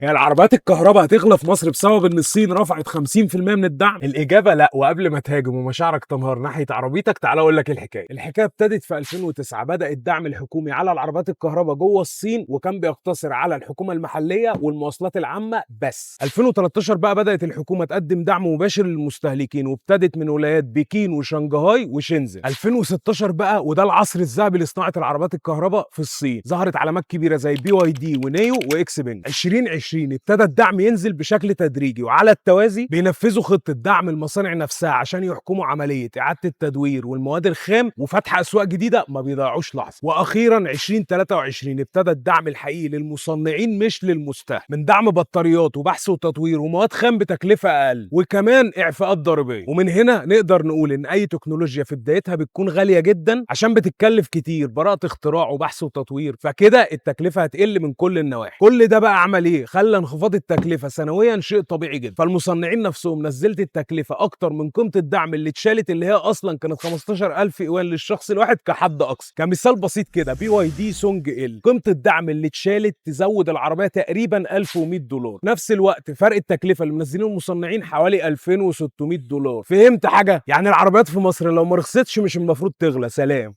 هي العربيات الكهرباء هتغلى في مصر بسبب ان الصين رفعت 50% من الدعم؟ الاجابة لا. وقبل ما تهاجم ومشاعرك تنهار ناحية عربيتك، تعال اقول لك الحكاية. الحكاية ابتدت في 2009، بدا الدعم الحكومي على العربيات الكهرباء جوه الصين، وكان بيقتصر على الحكومة المحلية والمواصلات العامة بس. 2013 بقى بدات الحكومة تقدم دعم مباشر للمستهلكين، وابتدت من ولايات بكين وشنغهاي وشنزن. 2016 بقى، وده العصر الذهبي لصناعة العربيات الكهرباء في الصين، ظهرت علامات كبيرة زي بي واي دي ونيو واكس بنج. 2020 ابتدى الدعم ينزل بشكل تدريجي، وعلى التوازي بينفذوا خطه دعم المصانع نفسها عشان يحكموا عملية اعاده التدوير والمواد الخام وفتح اسواق جديدة، ما بيضيعوش لحظة. واخيرا 2023 ابتدى الدعم الحقيقي للمصنعين مش للمستهلك، من دعم بطاريات وبحث وتطوير ومواد خام بتكلفه اقل، وكمان اعفاءات ضريبية. ومن هنا نقدر نقول ان اي تكنولوجيا في بدايتها بتكون غالية جدا عشان بتتكلف كتير، براءه اختراع وبحث وتطوير، فكده التكلفة هتقل من كل النواحي. كل ده بقى عمل ايه؟ خلى انخفاض التكلفة سنويا شيء طبيعي جدا. فالمصنعين نفسهم نزلت التكلفة اكتر من قيمة الدعم اللي اتشالت، اللي هي اصلا كانت 15000 يوان للشخص الواحد كحد اقصى. كمثال بسيط كده، بي واي دي سونج ال، قيمة الدعم اللي اتشالت تزود العربية تقريبا 1100 دولار. نفس الوقت فرق التكلفة اللي منزلينه المصنعين حوالي 2600 دولار. فهمت حاجة؟ يعني العربيات في مصر لو ما رخصتش مش المفروض تغلى. سلام.